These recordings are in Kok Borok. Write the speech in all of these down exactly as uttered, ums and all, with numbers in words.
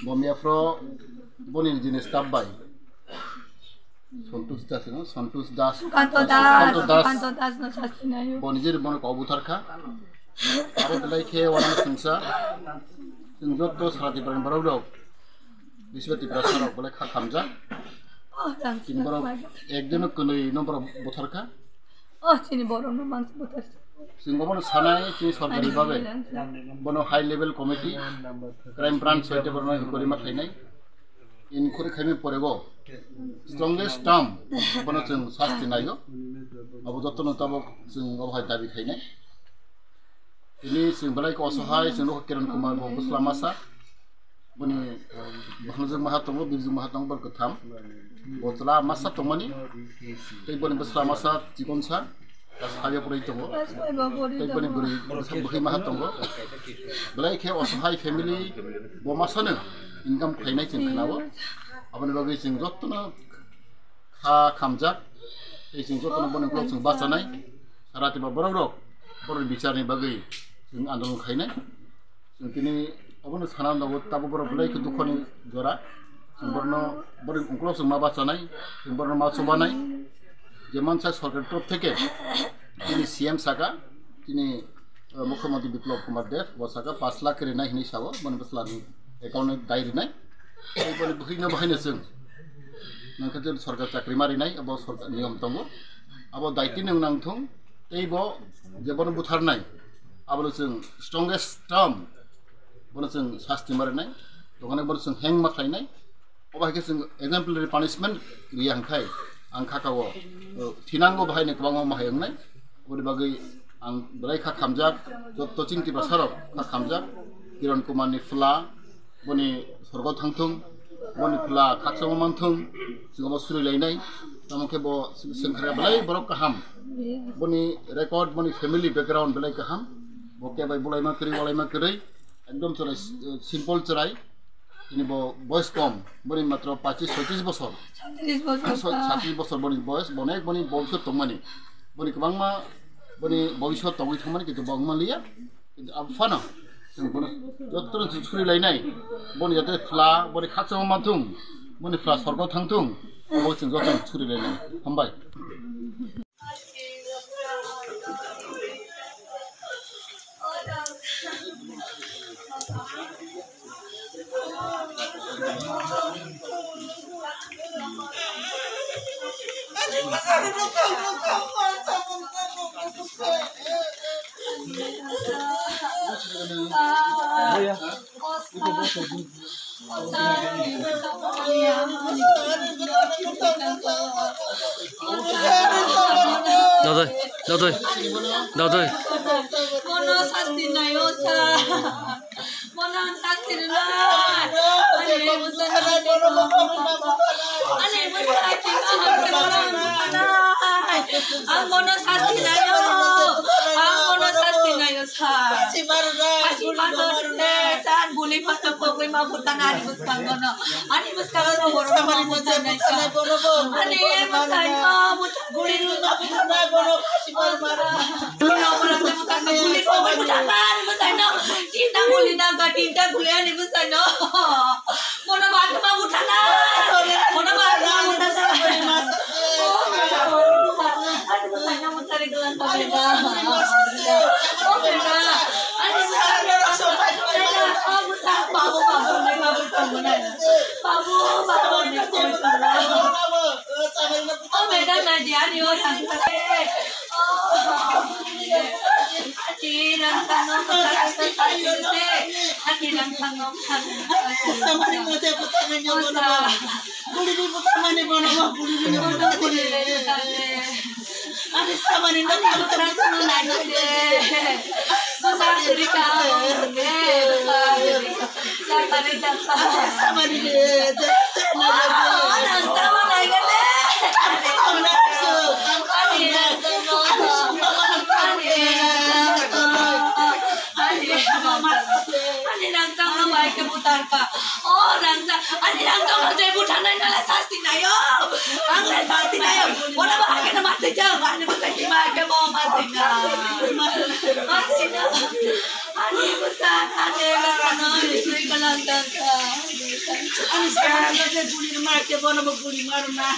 Bo miya phro boni nijini staff bai. Santosh Das, no? Santosh Das. Sukanto Das, Sukanto Das. Sukanto Das no sasti nayo. Bo nijini bono kok buthar kha. Abo belai khe uanama singsa. Chwng joto sara Tiprani borok rok. Bisiba Tiprasa rok belai kha khamjak. Oh, thanks. Chini borok ekdino kwnwi no borok buthar kha. Oh, chini borok no mansi buthar. Chwng obono sanai chini sorkari babe. Bono high level committee, crime branch hoite borno inquiry ma khainai. Inquiry khaimani porego strongest term bono chwng sasti naio. Abo jotono tabok chwng obo hai dabi khainai. Tini chwng belai khe osohai, chwng nukha Kiran Kumar bo bwsla masa. Boni, eh, bwkhwngjwk maha tongo, birjwk maha tongo, borok kwtham. Bo chwla masa tongmani, tei boni bwsla masa chikonsa, das habya pore tongo. Tei boni bwrwi bwsa bwkhwi maha tongo. Belai khe osohai family bo masano income khlainai chwng khnao. Aboni bagwi chwng jotono kha khamjak, tei chwng jotono boni ukulok chwng bachanai, sara Tripura borok rok, borok bicharni bagwi chwng andolon khainai. Chwng tini obono sana nango, tabuk borok belai khe dukhoni jora, chwng borno borok ukulok chwng ma bachanai, chwng borno ma chubanai, je mansa sorkar torop theke tini C M saka, tini, eh, Mukhyamantri Biplab Kumar Deb, bo saka pash lakh khe rinai hinwi sao, boni bwslani account o dai rinai. Tei boni bwkhwino bahaino chwng nangkhe je sorkar chakri ma rinai, abo sorkar niyom tongo. Abo daitino wng nang thung, tei bo je bono butharnai, abono chwng strongest term, bono chwng sasti ma rinai, tongthoknai bono chwng heng ma khlainai. Obo hai khe chwng exemplary punishment riya hwn khai ang kha ka o, o, thinango bahaino kwbangma ma hai wngnai. Aboni bagwi ang belai kha khamjak, joto chini Tiprasa rok kha khamjak, Kiran Kumar ni phula, boni sorgo thangthung, boni phula khakchangma manthung, chwng obo suri lainai, tamo khe bo swngkharya belai borok kaham, boni record, boni family background belai kaham, bo khe bai bulaima kwrwi, walaima kwrwi, ekdom chwrai, simple chwrai, tini bo boyes kom, boni matro pachis soitis bosor, Chhatris bosor. Soi-, chhatris bosor boni boyes, bo onek boni bobisot tongmani, boni kwbangma, boni bobisot tongwi thangmani, kintu bo wngma liya. Kintu abo phano chwng bono jotono chwng suri lainai, boni joto phula, boni khakchangma manthung, boni phula sorgo thangthung, obo chwng jotono suri lainai. Hambai. Dadoi, dadoi, dadoi. Bono sasti naio sa. Bono ang sasti rwnai. Ani bwsa, ani bwsa, ani bwsa, ang bono sasti naio. Ang bono sasti naio sa. Pasi maro rwne, chan buli phatok pogwi ma butana ani bwskango no. Ani bwskango no borok ma butana sa. Ani bwskango butana. Guli rwna butana borok pasi maro maro. Buli rwna butana, guli rwna butana ani bwskango. Tinta guli nangkha, tinta guli ani bwskango. Bono ba tuma butana. Bono ba tuma butana. Ani bwskango. Babu, babu, babu, babu, babu, babu, babu. Oh, madam, na dia ni orang. Oh, ati rang tangom, ati rang tangom. Samari mo te puta nyo bono. Guli ni puta mani bono, guli ni puta mani. Ani samani na. Ani samani na. Ani samani na. Ani samani na. Ani rangchak no bai khe butar kha. O rangchak, ani rangchak no je butar nai nala sasti naio. Ang le sasti naio. Bono ba khe na mati jang, ani butar ki ba khe bo mati na. Mati na. Ani butar, ani rangchak no, ani sui ka rangchak kha. Ani sahana je guli ma ke bono bo guli mar na.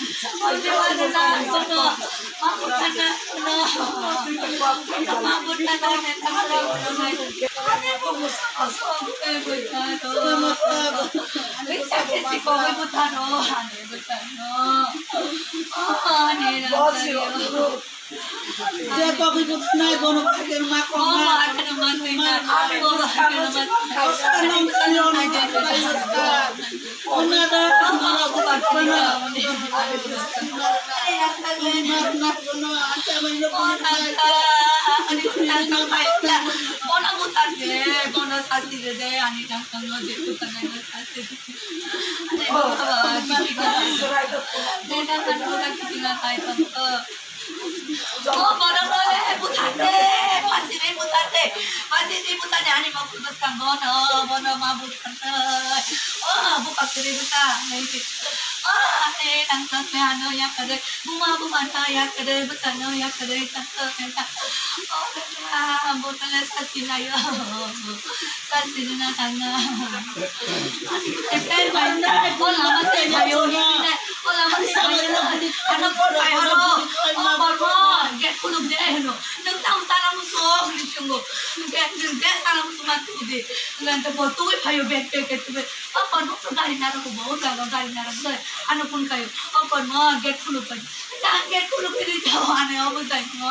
Bono ma buta na, bono. Bono ma buta na, bono ma buta na. Ani buta na. Ani buta na. Ani buta na. Je kok ibu tunai bono pakai rumah kok. Oh, ma, akhirnya mati, ma. Oh, ma, akhirnya mati. Kok tanam kali orang pakai rumah. Ona da, ona da, ona da. Ona da, ona da, ona da. Ona da, ona da. Ona buta de, ona sasti de, ani tang tang no je tu tang no sasti. Ani baba, kiti na. Dena kan buta kiti na kai tang. Oh, bono bole, butate, masini butate, masini butani ani mokol bwskango no, bono ma butate. Oh, bupak siri buta, oh, ani nang tang me ano ya kade, buma buma ta ya kade, buta no ya kade, tang tang ta. Oh, butale sati na yo, sati na tang na. Ola mati ayo, ola mati ayo. Ano por payo no. O por mo, get kuluk de no. Nung tang tara muso, nung chungo. Get, nung get tara muso mati de. Ngan to por tu payo bet bet bet bet. O por mo gari naro ko bo, gari naro ko. Ano kun kayo. O por mo, get kuluk pa. Nang get kuluk de to ano o mo dai mo.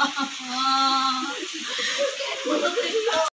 Get kuluk de.